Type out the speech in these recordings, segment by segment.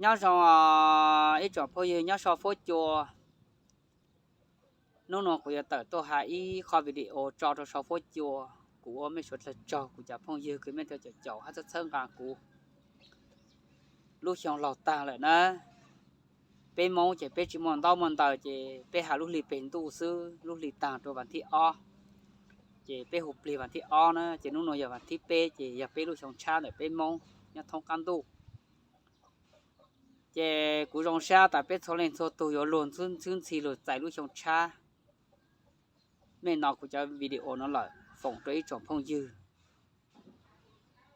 Nyob zoo ib tsoom phooj ywg nyob sau fuab cua. Hnub no kuv yuav tawm tuaj hais ib qho video tso rau sau fuab cua. Kuv ua mej suav dlawg tsaug, kuv cov phooj ywg kws mej tuaj caum caum hab txhawb txhawb nqa kuv. Lub xyoo laug taag lawm na, peb Moob ces peb tsi muaj ntaub muaj ntawv ces peb has lub hli peg ntuj xwb, lub hli taag rua vas thib ob, ces peb hu plig vas thib ob na, ces hnub no yog vas thib peb ces yog peb lub xyoo tshab ntawm peb Moob nyob thoob qaab ntuj. Ces kuv zoo sab tas peb txhua leej txhua tug yuav luag ntxhwb ntxhi lug txais lub xyoo tshab. Mej nov kuv cov video no lawm, foom rua ib tsoom phooj ywg,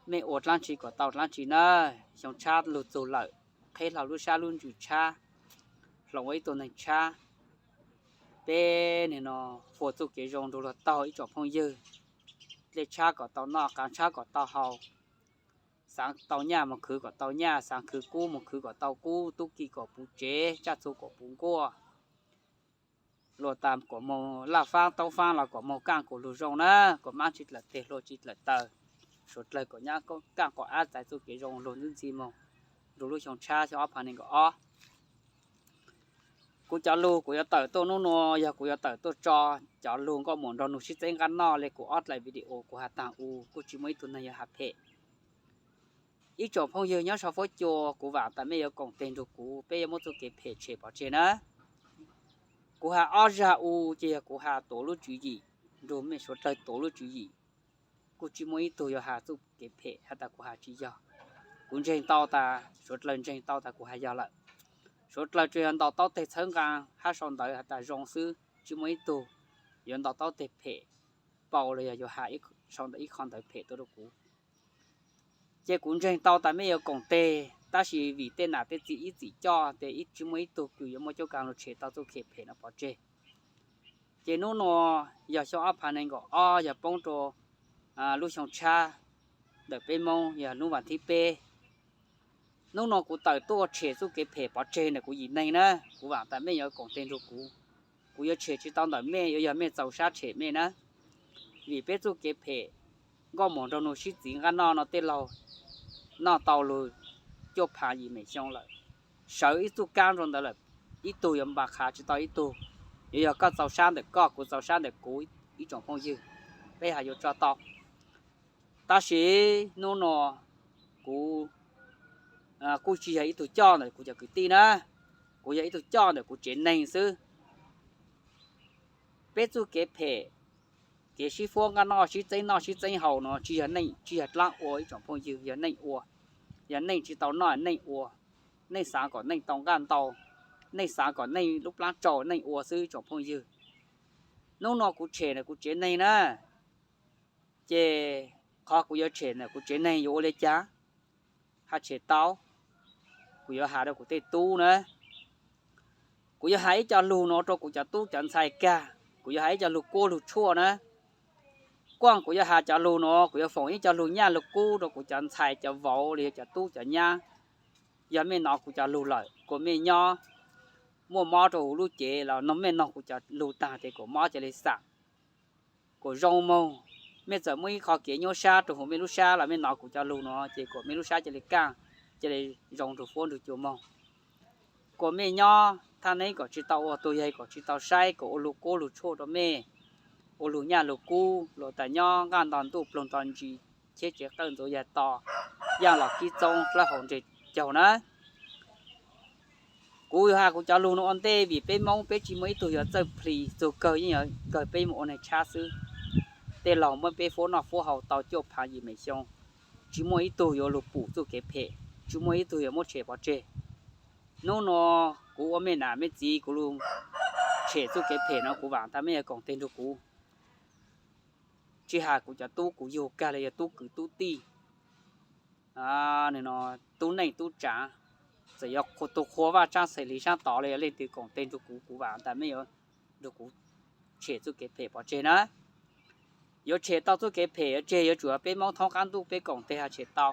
mej ua dlaab tsi kom tau dlaab tsi na. Xyoo tshab lug txug lawm, qheb hlo lub sab lub ntsws tshab, hloov ua ib tug neeg tshab. Peb nim no fuam txuj kev zoo nrug luag taug ib tsoom phooj ywg. Dlej tshab kom tau noj, qaav tshab kom tau haus, xaav tau nyaj moog khwv kom tau nyaj, xaav khwv kub moog khwv kom tau kub, tub ki kom puv tsev, tsaj txhu kom puv nkuaj. Luag tas kom moog laj faab taub faab los kom moog kaaj kom lug zoo na, kom maab tsi dlaim teg hlua tsi dlaim taw, suav dlawg kom nyab kaaj kom ab txais txuj kev zoo luag ntxhwb ntxhi moog nrug lub xyoo tshab xyoo ob phav nees nkaum ob. Kuv cov lug kuv yuav tawm tuaj hnub nua yog kuv yuav tawm tuaj tso cov lug nkauj muam nraug nug sib txeeb nqaj noj le kuv ob dlaim video kuv has taag u kuj tsi muaj ib tug neeg yuav has phem. Ib tsoom phooj ywg nyob sau fuab cua, kuv vaam tas mej yuav koom teg nrug kuv, peb yuav muab txuj kev phem tshem pov tseg na. Kuv has ob zag u ces yog kuv has tuav lub tswv yim, nrug mej suav dlawg tuav lub tswv yim. Kuj tsi muaj ib tug yuav has txuj kev phem has tas kuv has tsi yog. Kuv ntseeg tau tas suav dlawg ntseeg tau tas kuv has yog lawm. Suav dlawg tsuas yog ntaus taub teg txhawb nqaa hab sau ntawv has tas zoo xwb, tsi muaj ib tug yuav ntaus taub teg phem paus los yog yuav has sau ntawv ib qho ntawv phem tuaj rua kuv. Ces kuv ntseeg tau tas mej yuav koom teg, tab sis vim tej nam tej txiv ib txwm coj tes tsi muaj ib tug kws yuav muaj cuab kaas lug tshem tau txuj kev phem no pov tseg. Ces hnub nua yog xyoo ob phav nees nkaum ob yog poob rua lub xyoo tshab ntawm peb Moob yog hnub vas thib peb. Hnub nua kuv tawm tuaj tshem txuj kev phem pov tseg ntawm kuv yim neeg na, kuv vaam tas mej yuav koom teg nrug kuv. Kuv yuav tshem tsi tau ntawm mej, yuav yog mej txaus sab tshem mej na. Vim peb txuj kev phem, nkauj muam nraug nug sib txiv nqaj noj no tej laug noj tau lug cuaj phav yim meem xyoo lawm. Sawv ib txuj kaab rua ntawd lawm, ib tug yuav npa qha tsi tau ib tug. Yuav yog koj txaus sab ntawm koj, kuv txaus sab ntawm kuv, ib tsoom phooj ywg, peb has yuav tso tau. Tab sis hnub nua kuv kuj tsi yog ib tug coj ntawm kuv cov kwv tij na, kuv yog ib tug coj ntawm kuv tsev neeg xwb. Peb txuj kev phem, kev sib fuab nqaj noj sib txeeb noj sib txeeb haus no tsi yog neej, tsi yog dlaab ua ib tsoom phooj ywg, yog neej ua. Yog neej tsi tau noj neej ua, neej xaav kom neej tau nqaj ntau, neej xaav kom neej lub plaab tsau neej ua xwb ib tsoom phooj ywg. Hnub nua kuv tshem ntawm kuv tsev neeg na, ces qhov kuv yuav tshem ntawm kuv tsev neeg yuav ua li cas? Has tshem tau, kuv yuav has rua kuv tej tub na. Kuv yuav has ib co lug nua rua kuv cov tub cov ntxhais kag, kuv yuav has ib co lug kuab lug tshuaj na. Kuaj kuv yuav has cov lug nua, kuv yuav foom ib co lug nyaj lug kub rua kuv cov ntxhais cov vauv los yog cov tub cov nyab. Yog mej nov kuv cov lug lawm, kuas mej nyob muaj mob rua huv lub cev los mej noog kuv cov lug taag tes kuas mob ca le xam, kuas zoo moog. Mej txawm muaj ib qho kev nyuaj sab rua huv mej lub sab los mej nov kuv cov lug nua ces kuas mej lub sab ca le kaaj, ca le zoo nrug fuab nrug cua moog. Kuas mej nyob thaj neeb kom tsi tau ua tug yaig, kom tsi tau saib, kom ua lug kuab lug tshuaj rua mej, ua lug nyaj lug kub, luas tas nyob nqaj nto ntuj ploog nto ntsis, cheb tsev qawj ntxuav yaig to, yaaj los kib txoob dlawb hau ntseg caug na. Kuv has kuv cov lug nua ua ntej vim peb Moob peb tsi muaj ib tug yuav txawj plis, txug kawg yeej yuav kawg peb mus ua neeg tshab xwb. Tej laug muab peb fuab noj fuab haus tau cuaj phav yim meem xyoo, tsi muaj ib tug yuav lug pum txuj kev phem, tsi muaj ib tug yuav muab tshem pov tseg. Hnub nua kuv ua mej nam mej txiv kuv lug tshem txuj kev phem no kuv vaam tas mej yuav koom teg nrug kuv. Tsi has kuv cov tub kuv yug kag los yog tub kwv tub tij, tub neej tub tsaav, txawm yog tug qhua vaj tsaab xeem hliv saab tod los yog leej twg koom teg nrug kuv, kuv vaam tas mej yuav nrug kuv tshem txuj kev phem pov tseg na. Yuav tshem tau txuj kev phem yuav tseg yuav tsum peb Moob thoob qaab ntuj peb koom teg has tshem tau.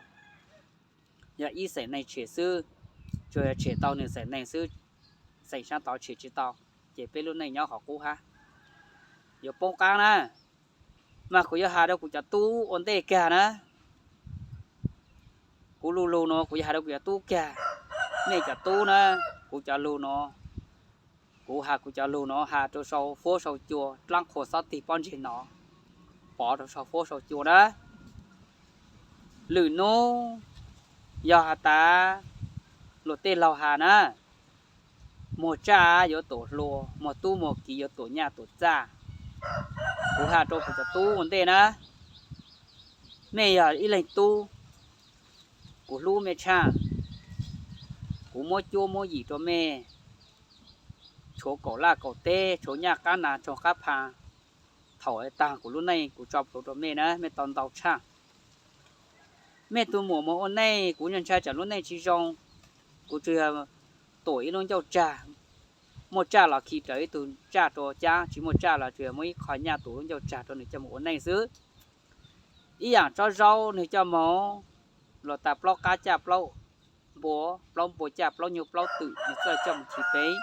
Yog ib xeem neeg tshem xwb, tsuas yog tshem tau nwg xeem neeg xwb, xeem saab tod tshem tsi tau, ces peb lub neej nyob qhov qub hab, yuav poob qaab na. Mas kuv yuav has rua kuv cov tub ua ntej kag na. Kuv lu lug nua kuv yuav has rua kuv cov tub kag. Nej cov tub na, kuv cov lug no, kuv has kuv cov lug no has rau sau fuab sau cua dlaab qhua xob tig pob ntseg no, pov rau sau fuab sau cua na. Lwm nub yog has tas luag tej laug has na, muag tsaj yuav tuam hlua, muag tub muag kiv yuav tuam nyaj tuam txaj. Kuv has rau kuv cov tub ua ntej na, mej yog ib leeg tub, kuv hlub mej tshaj. Kuv muab cuab muab yim rau mej, tshuav kaum laj kaum teb, tshuav nyaj qab nas tshuav qab pha. Thaum taag kuv lub neej kuv tso plhuav rau mej na, mej tau ntau tshaj. Mej tug muam moog ua neej kuv ntshai tsam lub neej tsi zoo, kuv tsuas yog tuam ib lub ncauj tsag, muaj tsaj los khi raws ib tug tsaj rua cab, tsi muaj tsaj los tsuas yog muab ib qho nyaj tuam lub ncauj tsag rua nwg coj moog ua neej xwb. Ib yaam tsob zaub nwg coj moog, luas tas plaub qab caj plaub npua, plaub npua caj plaub nyuj plaub twm, nwg txawj coj moog chiv peev,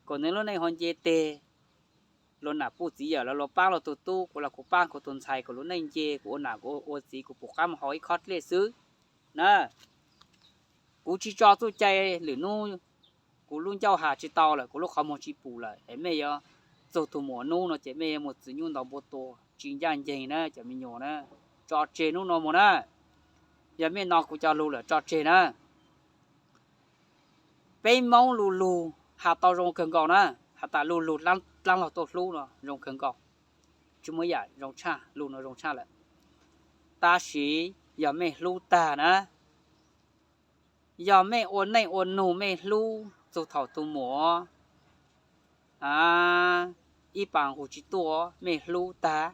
kuas nwg lub neej ho nce teg. Luas nam puj txiv yawm los luas paab luas tug tub, kuv los kuv paab kuv tug ntxhais, kuas lub neej nce, kuv ua nam kuv ua txiv kuv pum qab moog hau ib khob dlej xwb na. Kuv tsi tso txuj cai, lwm nub kuv lub ncauj has tsi tau lawm, kuv lub qhov muag tsi pum lawm es mej yuav txug tug muam nub no ces mej yuav muag txwm nyuj ntaus npua tua tsi ncaj nceeg na cov me nyuam na. Tso tseg nub no moog na, yog mej no kuv cov lug lawm tso tseg na. Peb Moob lu lug has tau zoo kawg nkaus na, has tas lu lug dlaab laug tuaj hlub no zoo kawg nkaus, tsi muaj yam zoo tshaj, lug no zoo tshaj lawm. Tab sis yog mej hlub tag na, yog mej ua neej ua nug mej hlub txug thaum tug muam ib pas nqug tsi tuaj mej hlub tag,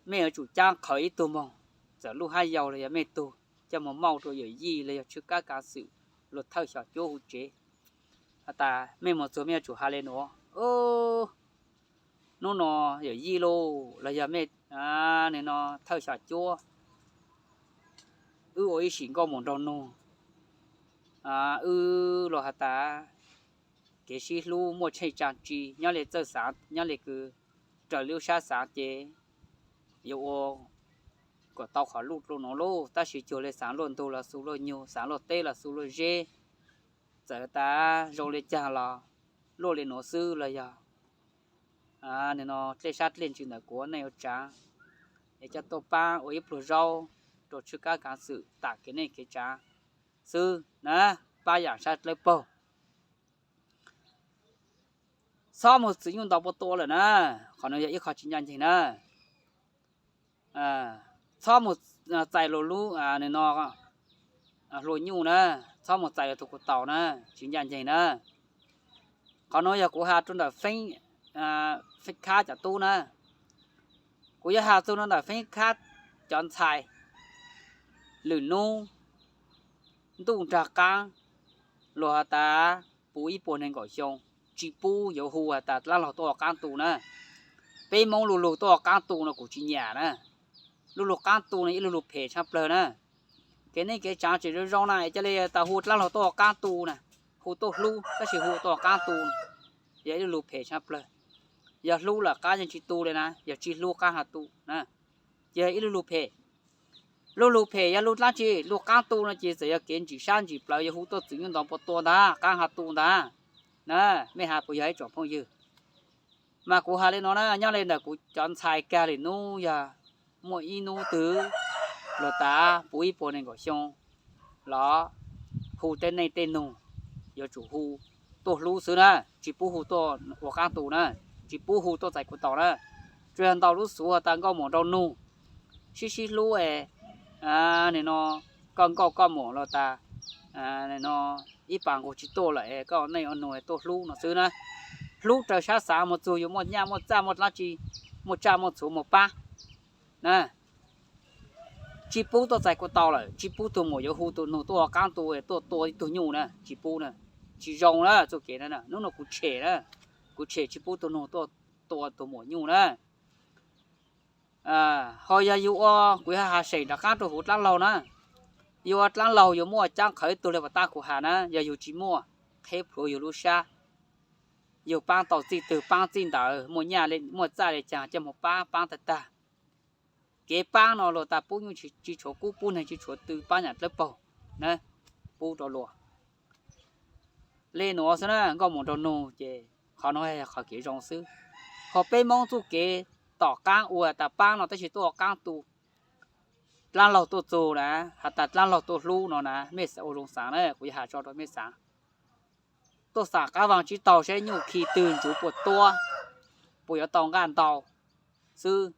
mej yuav tsum caab qhawv ib tug moog, txawm lub hab yau los yog mej tug, coj moog mauj rua yawm yij los yog tshwj kab kaav xwm, luag thawj xyom cuab huv tsev. Has tas mej moog txug mej yuav tsum has le nuav, nub no yawm yij lauj los yog mej, nwg no thawj xyom cuab, wb ua ib sim nkauj muam nraug nug, wb los has tas kev sib hlub muaj tsheej tsaa tsi nyob le txawj xaav nyob le kws raws lub sab xaav ces yuav ua kom tau qhov luj dlua nuav lauj. Tab sis cuag le xaav luaj ntug los xu luaj nyug, xaav luaj teb los xu luaj zeb, txawm tas zoo le caag los luaj le nuav xwb los yog nwg no dlej sab dlej ntsws ntawm kuv ua neej ua tsaav es coj tuaj paab ua ib pluag zaub rua tshwj kab kaav xwm tam kev neej kev tsaav xwb na, paab yaam sab dlawb paug. Txhob moog txwm nyuj ntaus npua tua lawm na, qhov nuav yog ib qho tsis ncaj nceeg na. Txhob moog txais luas lub, nwg no, hlua nyuj na, txhob moog txais luas tug kuv taus na, tsis ncaj nceeg na. Qhov nuav yog kuv has rua ntawm Feeb, Feeb Khab cov tub na. Kuv yuav has txug rua ntawm Feeb Khab cov ntxhais, lwm nub ntuj nraag qaab, luag has tas puv ib puas neeg nkaum xyoo, tsis pub yuav hu has tas dlaab laug tuaj ua qaab tu na. Peb Moob lu lug tuaj ua qaab tu no kuv tsis nyam na. Lu lug qaab tu no ib lu lug phem tshaj plawg na. Kev neej kev tsaav tseem zoo zoo na es ca le tas hu dlaab laug tuaj ua qaab tu na, hu tuaj hlub tab sis hu tuaj ua qaab tu, yog ib lu lug phem tshaj plawg. Yog hlub lawm qaab yeej tsis tu le na, yog tsis hlub qaab has tu na, ces yog ib lu lug phem. Lu lug phem yog lu dlaab tsi? Lu qaab tu no ces txawm yog kev ntsim sab ntsim plawv yuav hu tuaj txwm nyuj ntaus npua tua ntag, qaab has tu ntag na. Mej has puas yog ib tsoom phooj ywg? Mas kuv has le no na, nyob le ntawm kuv cov ntxhais kag lwm nub yog muaj ib nub twg luag tas puv ib puas nees nkaum xyoo los hu tej neej tej noog, yuav tsum hu tuaj hlub xwb na, tsis pub hu tuaj ua qaab tu na, tsis pub hu tuaj txais kuv taus na. Tsuas yog ntaus lub xuv has tas nkauj muam nraug nug, sib sib hlub es, nim no koj nkauj koj muam los tas, nim no ib pas nqug tsis tuaj lawm es koj ua neej ua noog tuaj hlub no xwb na. Hlub raws sab xav, mus txug yuav muaj nyaj muaj txaj muaj dlaab tsi, muaj tsaj muaj txhuv mus pab na. Tsis pub tuaj txais kuv taus lawm, tsis pub tug muam yuav hu tug noog tuaj ua qaab tu, tuaj tua ib tug nyuj na, tsis pub na. Tsis zoo na txuj kev na, hnub no kuv tshem na, kuv tshem tsis pub tug noog tuaj tua tug muam nyuj na. Ho yog yug ua, kuv yuav has seem rov qaab rua huv dlaab laug na. Yug ua dlaab laug yug muaj caab qhawv ib tug le puas tab kuv has na, yog yug tsis muaj, qheb plhuav yug lub sab, yug paab tau txij twg paab txij ntawd, muaj nyaj muaj txaj le caag coj mus paab, paab tag tag. Kev paab no luag tas pub nyuj tsis tshuav kub, pub neeg tsis tshuav tw, paab yaam dlawb paug. na, pub rau luag. Li nuav xwb na, nkauj muam nraug nug ces qhov nuav yog qhov kev zoo xwb. Ho peb Moob txuj kev tom qaab ua tas paab no tab sis tuaj ua qaab tu, dlaab laug tuaj txug na, has tas dlaab laug tuaj hlub no na, mej ua zoo xaav na, kuv yuav has tso rau mej xaav. Tuaj xaam qaab vaag tsib taug saib nyuj khi twg, ntsuv puas tuab, puas yuav tau nqaj ntau xwb.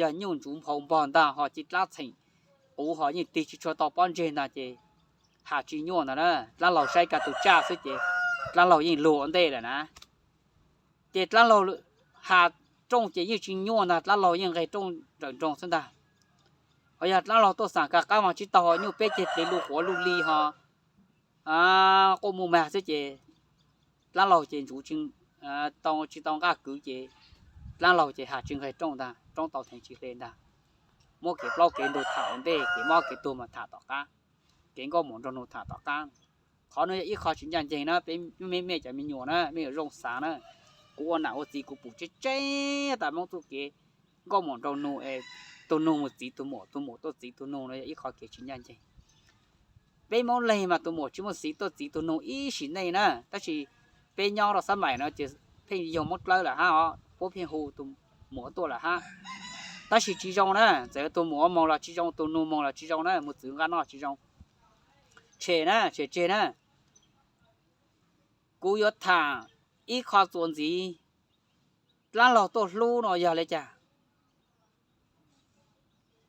Yog nyuj ntsuv nphau npog ntag ho ci dlaab txheem quv ho yeej tig tsi tshua tau pob ntseg ntag ces has tsi nyuaj ntag na. Dlaab laug saib kag tus tsaj xwb ces dlaab laug yeej luag ua ntej lawm na. Ces dlaab laug has rooj ces yeej tsi nyuaj ntag, dlaab laug yeej nqeg rooj nrawm nroog xwb ntag. Ho yog dlaab laug tuaj xaam kag qaab vaag tsib taug ho nyuj peb ceg tes lug quav lug li ho quaj muaj mag xwb ces dlaab laug ces ntsuv tsi tau nqaj kwv ces dlaab laug ces has tsi nqeg rooj ntag, roob tau theev tsi hle ntag. Muab kev plaub kev ntug tham ua ntej, kev mob kev tuag mas tham tom qab, kev nkauj muam nraug nug tham tom qab. Qhov nuav yog ib qho tsis ncaj nceeg na, peb mej cov me nyuam na, mej yuav zoo xav na. Kuv ua nam ua txiv kuv pum tseb tseb tas Moob txuj kev nkauj muam nraug nug es tus nug mus txiv tus muam, tus muam tuaj txiv tus nug no yog ib qho kev tsis ncaj nceeg. Peb Moob leeg mas tus muam tsis muaj txiv tuaj txiv tus nug ib sim neej na, tab sis peb nyob rau xab maim no ces pheej yog Moob dlawb lawm hab os, puab pheej hu tus muam tuaj lawm hab. Tab sis tsis zoo na, txawm tus muam moog los tsis zoo, tus nug moog los tsis zoo na, mus txwv nqaj noj tsis zoo. Tshem na, tshem tseg na. Kuv yuav tham ib qho txuas ntxiv, dlaab laug tuaj hlub no yog li cas?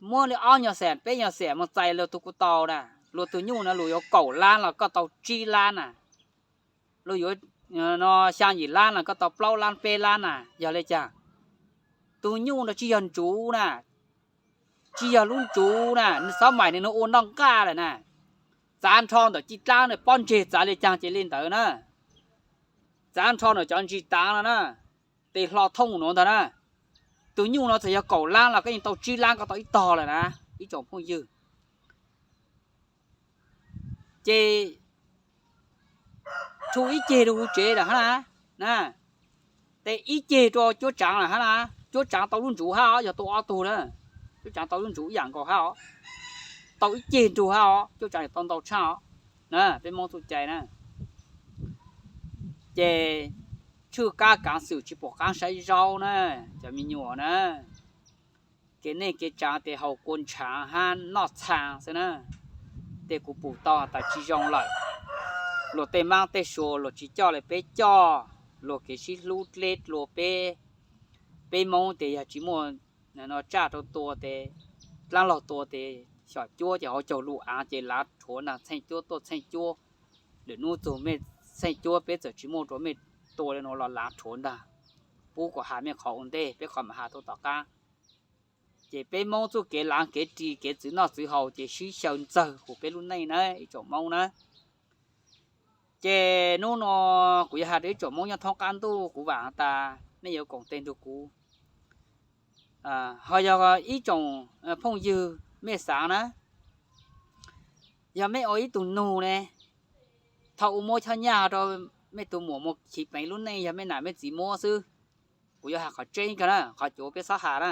Muab li ob nyuag xees peb nyuag xees mus txais luag tug kuv tau na, luag tug nyuj no luag yuav kaum lab los koj tau tsib lab na, luag yuav xyaa yim lab los koj tau plaub lab peb lab na, yog li cas? Tug nyuj no tsis yog ntsuv na, tsis yog lub ntsuv na, nws xab maim nws ua noj nqaj lawm na. Txav nrho ntawm ci dlaab na, pob ntseg txav li caag ces li ntawd na. Txav nrho ntawm cov ntsis taav no na, tes hlo thooj nuav ntag na. Tug nyuj no txawm yog kaum lab los koj yeej tau tsib lab, koj tau ib tog lawm na, ib tsoom phooj ywg. Ces rhu ib ceg rua huv tsev lawm hab na, na, tes ib ceg rua cuab tsaav lawm hab na. Cuab tsaav tau lub ntsuv hab os, yog tau ob tug na, cuab tsaav tau lub ntsuv ib yam nkaus hab os, tau ib ceg nrug hab os, cuab tsaav tau ntau tshaj os. Na, peb Moob txuj cai na. Ces tshwj kab kaav xwm tsis pum qaab saib zaub na, cov me nyuam na. Kev neej kev tsaav tes haus kua ntshaav hab noj txhaa xwb na. Tes kuv pum tau tas tsis zoo lawm. Luag tej maab tej sua luag tsis coj li peb coj, luag kev sib hlub dleb dlua peb. Peb Moob tes yog tsis muaj tsaj rau tua tes, dlaab laug tua tes xyom cuab ces hauv caug lug aav ces lav rhuav ntag, txheej cuab tuaj txheej cuab. Lwm nub txug mej txheej cuab peb txawm tsis muaj rua mej tua li nuav los lav rhuav ntag. Pub kuas has mej qhov ua ntej, peb qhov mam has tuaj tom qaab. Ces peb Moob txuj kev laav kev ris kev txwv noj txwv haus ces sib xyaw ntxawg huv peb lub neej na ib tsoom Moob na. Ces nub nua kuv yuav has rua ib tsoom Moob nyob thoob qaab ntuj, kuv vaam has tas mej yuav koom teg nrug kuv. Ho yog ib tsoom phooj ywg mej xaav na, yog mej ua ib tug nug ne, thaum u muab chob nyaj rua mej tug muam mus chiv peev lub neej yog mej nam mej txiv muab xwb. Kuv yuav has qhov tseeb kawg na, qhov cuav peb xob has na.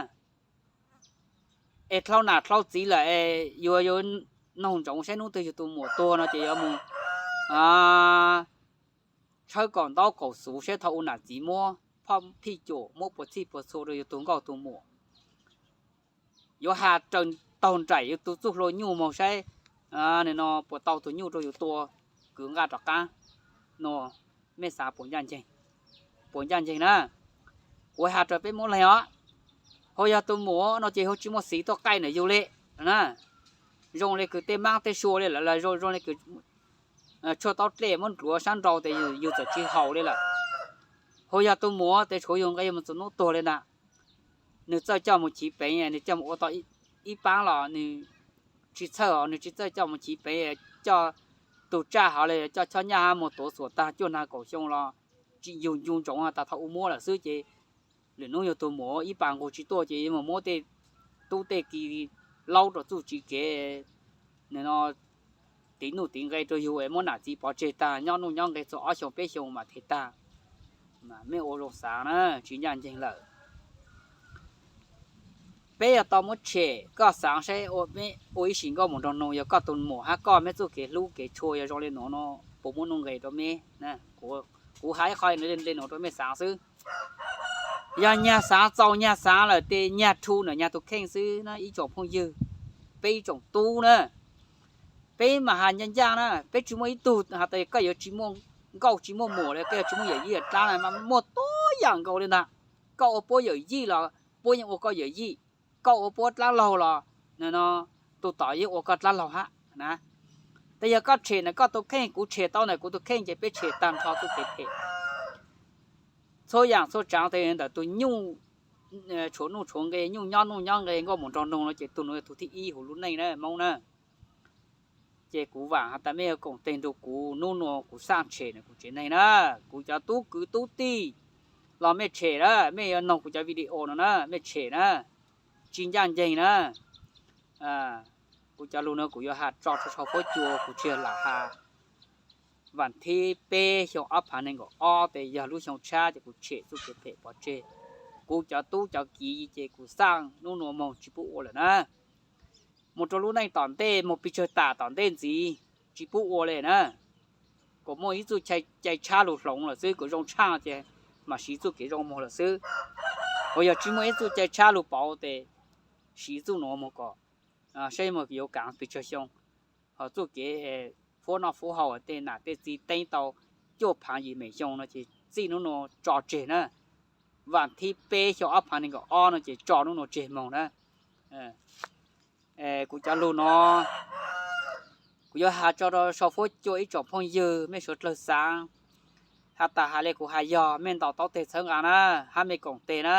Es dlhau nam dlhau txiv lawm es yuav yuav noog ntsoov saib nub twg yug tug muam tuag no ces yuav mus tshawb kaum ntaub kaum xuv saib thaum u nam txiv muab phoj phij cuam muab puas txhij puas txhua rua yug tug nkauj tug muam. Yuav has raws taug nraim yug tug txuj hlua nyuj moog saib nws no puas tau tug nyuj rua yug tua kwv nqaj rov qaab. Nua mej xaav puas ncaj nceeg? Puas ncaj nceeg na? Kuv has rua peb Moob leeg os, hos yog tug muam no ces hu tsis muaj xiv tuaj qaij ntawm yug li na. Zoo le kws tej maab tej sua li lawm, zoo le kws tshuaj taub dlej muab dluav sab nrau tes yug txawm tsis haus li lawm. Hos yog tug muam tes tshuav yug nqe yug mus txug nub tuag li ntag. Nws txawj coj mus chiv peev, nws coj mus ua tau ib paab los nws tsis txhawj, nws tsis txawj coj mus chiv peev, coj tug tsaj hov li coj chob nyaj hab muag tuav xuam taag cuaj nag kaum xyoo los tsis yug ncu ntsoov has tas thaum u muab lawm xwb ces lwm nub yug tug muam ib pas nqug tsis tuaj ces yuav mus muab tej tub tej ki laub rua txuj tsiv kev, nws no tiv nuj tiv nqe rua yug es muab nam txiv pov tseg taag nyob nuj nyob nqe txug ob xyoo peb xyoo mam them taag. Mej ua zoo xaav na, tsis ncaj nceeg lawm. Peb yuav tau muab tshem, koj xaav saib ua ib sim nkauj mus nraug nug, yog koj tus muam hab koj meb txuj kev hlub kev tshua yog zoo le nuav no, puas muaj nuj nqes rua meb? Kuv has ib qho le nuav rua mej xaav xwb. Yog nyag xaav txaus nyag xaav lawm tes nyag rhu ntawm nyag tus kheej xwb na ib tsoom phooj ywg, peb ib tsoom tub na. Peb mas has ncaj ncaj na, peb tsis muaj ib tug has tas koj yuav tsis muaj nkauj tsis muaj muam le, koj yuav tsis muaj yawm yij dlaab na, mas muaj tuab yaam nkaus le ntag. Koj ua puab yawm yij los puab yeej ua koj yawm yij, koj ua puab dlaab laug los no tus tom yeej ua koj dlaab laug hab na. Tes yog koj tshem ntawm koj tus kheej, kuv tshem tau ntawm kuv tus kheej ces peb tshem tag nrho txuj kev phem. Txhua yaam txhua tsaav tes ntawm tus nyuj tshuav nuj tshuav nqe, nyuj nyob nuj nyob nqe, nkauj mus nraug nug no ces tug nuav yog tug thib ib huv lub neej na Moob na. Ces kuv vaam has tas mej yuav koom teg nrug kuv, nub nua kuv xaaj tshem ntawm kuv tsev neeg na. Kuv cov tub kwv tub tij los mej tshem na, mej yuav noog kuv cov video no na mej tshem na, tsis ncaj nceeg na. Kuv cov lug no kuv yuav has tso rua sau fuab cua, kuv tsis yog lam has. Vaam thib peb xyoo ob phav nees nkaum ob tes yog lub xyoo tshab ces kuv tshem txuj kev phem pov tseg. Kuv cov tub cov kiv ces kuv xaaj nub nua moog tsis pub ua lawm na. Moog rua lub neej tom ntej, moog pes tsawg tam tom ntej ntxiv tsis pub ua le na. Kuas muaj ib txuj cai tshab lug hloov lawm xwb, kuas zoo tshaaj ces mam siv txuj kev zoo moog lawm xwb. Uas yog tsis muaj ib txuj cai tshab lug pauv tes siv txuj nuav moog kom saib moog yuav kaav pes tsawg xyoo. Ho txuj kev fuab noj fuab haus tej nam tej txiv teeb tau cuaj phaav yim meem xyoo no ces txij nub nua tso tseg na. Vaam thib peb xyoo ob phav nees nkaum ob no ces tso nub nua tseg moog na. Kuv cov lug no kuv yuav has tso rua sau fuab cua ib tsoom phooj ywg mej suav dlawg xaav. Has tas has le kuv has yog mej ntaus taub teg txhawb nqaa na, hab mej koom teg na.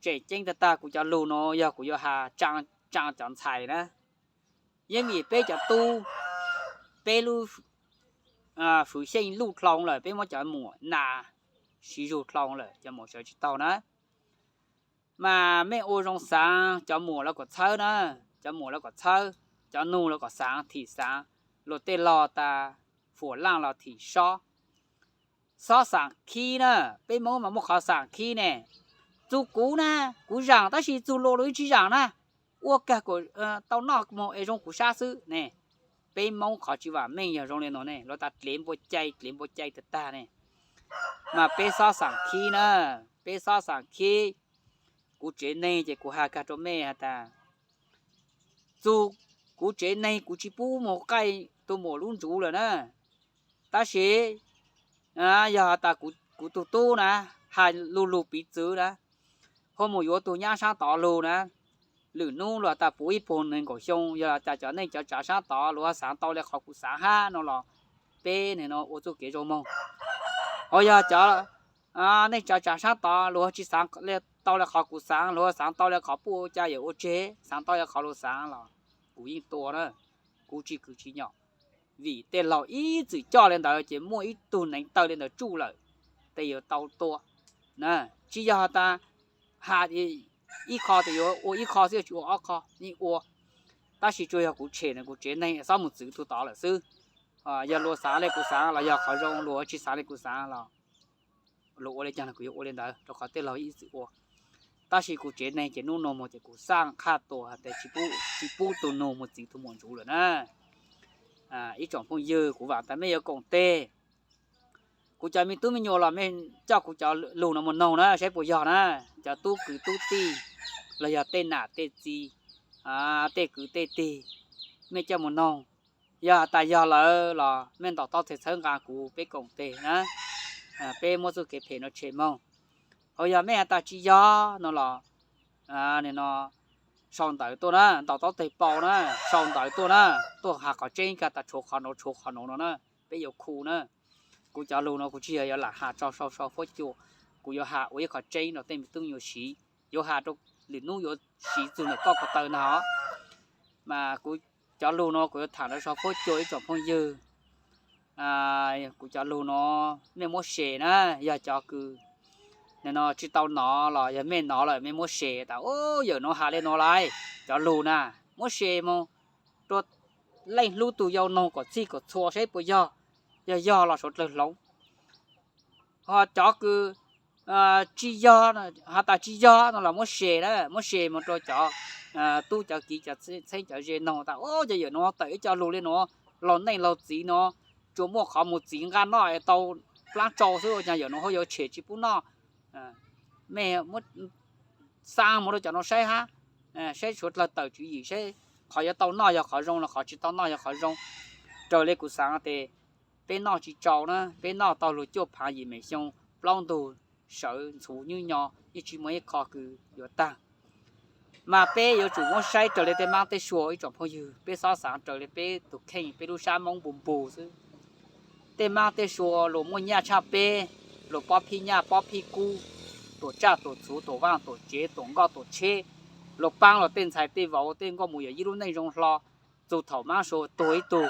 Tseem ceeb tag tag kuv cov lug no yog kuv yuav has tsaa cov ntxhais na. Yeej vim peb cov tub, peb lub fwv xyeej luj dlhau lawm, peb muab cov muam nas siv zug dlhau lawm, cov muam sawv tsis taug na. Mas mej ua zoo xaav, cov muam lawv kom txhawb na, cov muam lawv kom txhawb, cov nug lawv kom xaav, thim xaav, luag tej laug tas fuam laaj los thim sob. Xob xaam khib na, peb Moob mas muaj qhov xaam khib ne. Txug kuv na, kuv zaam tab sis txug luag luag yeej tsis zaam na. Ua kag kuas tau noj moog es zoo kuv sab xwb ne. Peb Moob qhov tsis vam meej yog zoo li no ne, luag tas dlev npua cai, dlev npua cai tag tag ne. Mas peb xob xaam khib na, peb xob xaam khib. Kuv tsev neeg ces kuv has kag rua mej has tas, txug kuv tsev neeg kuv tsis pub moog qaij tug muam lub ntsuv lawm na. Tab sis yog has tas kuv tug tub na, has lug lug piv txwv na, ho mus yuav tug nyab sab tod lug na, lwm nub luag tas puv ib puag nees nkaum xyoo, yog tas cov neej cov tsav sab tod luag ho xaav tau le qhov kuv xaav hab no los peb nim no ua txuj kev zoo moog. Ho yog cov neej tsav tsav sab tod luag ho tsis xaav tau le qhov kuv xaav, luag ho xaav tau le qhov puj ca yawm ua tseg, xaav tau le qhov luag xaav los kuv yeej tua na. Kuv tsis kwv tsis nyom, vim tej laug ib txwm coj le ntawd ces muaj ib tug neev taw le ntawd tsuj lawm, tes yuav tau tua. Tsis yog has tas has ib qho tes yuav ua ib qho xwb, tsis ua ob qho, yeej ua. Tab sis tsuas yog kuv tshem na, kuv tsev neeg xob mus txwv tug tod lawm xwb. Yog luag xaav le kuv xaav los yog qhov zoo, luag tsis xaav le kuv xaav los luag ua le caag los kuv yuav ua le ntawd, rau qhov tej laug ib txwm ua. Tab sis kuv tsev neeg ces nub nua moog ces kuv xaj qhaj tuas has tas tsis pub tug nug mus txwv tug muam ntsuv lawm na. Ib tsoom phooj ywg, kuv vaam tas mej yuav koom teg. Kuv cov me tub me nyuam los mej coj kuv cov lug no mus noog na saib puas yog na. Cov tub kwv tub tij los yog tej nam tej txiv, tej kwv tej tij, mej coj mus noog. Yog has tas yog lawm los mej ntaus taub teg txhawb nqaa kuv, peb koom teg na, peb muab txuj kev phem no tshem moog. Ho yog mej has tas tsis yog no los nim no sau ntawv tuaj na, ntaus taub teg pau na, sau ntawv tuaj na, tuaj has qhov tseeb kag tas tshuav qhov nuav tshuav qhov nuav no na, peb yuav khu na. Kuv cov lug no kuv tsis yog yuav lam has tso sau sau fuab cua, kuv yuav has ua ib qhov tseeb rau tej me tub me nyuam siv, yuav has rau lwm nub yuav siv txug ntawm koj ko taw ntag. Mas kuv cov lug no kuv yuav tham rau sau fuab cua ib tsoom phooj ywg. Kuv cov lug no mej muab share na, yog cov kws nim no tsis tau nov los yog mej nov lawm mej muab share tas, u, yawm no has le no lais, cov lug na, muab share moog rua leej hlub tug yau noog kom txhij kom txhua saib puas yog. Yog yog los suav dlawg hloov. Ho cov kws tsis yog, has tas tsis yog no los muab se na, muab se mus rau cov tub cov kiv cov txheeb cov ze noog tas, o, cov yawm nuav tawm ib co lug li nuav, laug neej laug txiv nuav, tsuas muaj qhov mus txiv nqaj noj es tau plaab tsau xwb, ua caag yawm nuav ho yuav tshem tsis pub noj. Mej xa mus rau cov nuav saib hab, saib suav dlawg tawm tswv yim, saib qhov yuav tau noj yog qhov zoo los qhov tsis tau noj yog qhov zoo. Raws li kuv xaav tes peb noj tsis tsau na, peb noj tau lug cuaj phaav yim meem xyoo, plaub ntug sawv ntxhuv nyub nyo, yeej tsis muaj ib qho kws yuav taag. Mas peb yuav tsum muab saib raws li tej maab tej sua ib tsoom phooj ywg, peb xob xaav raws li peb tug kheej peb lub sab Moob npu npu xwb. Tej maab tej sua luas muaj nyaj tshaj peb, luas pob phij nyaj pob phij kub, tuam tsaj tuam txhuv tuam vaaj tuam tsev tuam nkoj tuam tsheb, luas paab luas tej ntxhais tej vauv tej nkauj mus yuav ib lub neej zoo hlo. Txug thaum maab sua tuag ib tug,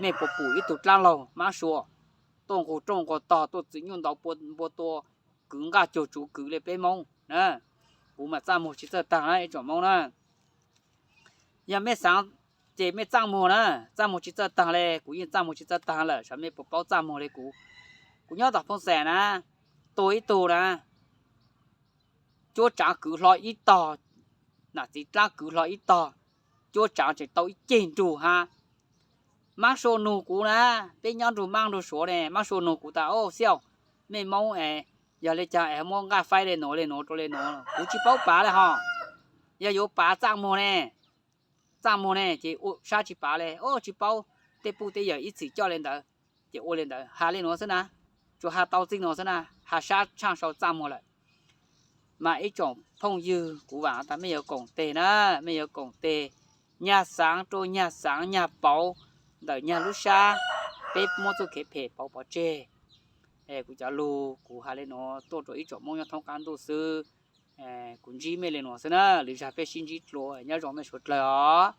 mej puas pum ib tug dlaab laug maab sua tuaj nqug rooj nqug tog, tuaj txwm nyuj ntau npua tua, kwv nqaj cuag tsuv kwv li peb Moob na? Kuv mas txaj muag tsis txawj taag na ib tsoom Moob na. Yog mej xaav ces mej txaj muag na, txaj muag tsis txawj taag le, kuv yeej txaj muag tsis txawj taag lawm, xyov mej puas paub txaj muag li kuv. Kuv nyob tom Phooj Xais na, tuag ib tug na, cuab tsaav kwv hlo ib tog, nam txiv dlaab kwv hlo ib tog, cuab tsaav tseem tau ib ceg nrug hab. Maab sua nug kuv na, peb nyob nrug maab nrug suav ne, maab sua nug kuv tas, o, xiauj, mej Moob es yog le caag es muab nqaj faib le nuav le nuav rau le nuav? Kuv tsis paub pav le hos. Yog yuav pav txaj muag ne, txaj muag ne ces ua sab tsis pav le, o, tsis paub, tej puj tej yawm ib txhim coj le ntawd, ces ua le ntawd, has le nuav xwb na, tsuas has tau txij nuav xwb na, has sab tshaaj sau txaj muag lawm. Mas ib tsoom phooj ywg, kuv vaam tas mej yuav koom teg na, mej yuav koom teg, nyag xaav rua nyag xaav nyag pauv ntawm nyag lub sab, peb muab txuj kev phem pauv pov tseg. Kuv cov lug kuv has le nuav tuaj rua ib tsoom Moob nyob thoob qaab ntuj xwb. Kuv ntsib mej le nuav xwb na, lwm zag peb sib ntsib dlua, nyob zoo mej suav dlawg os.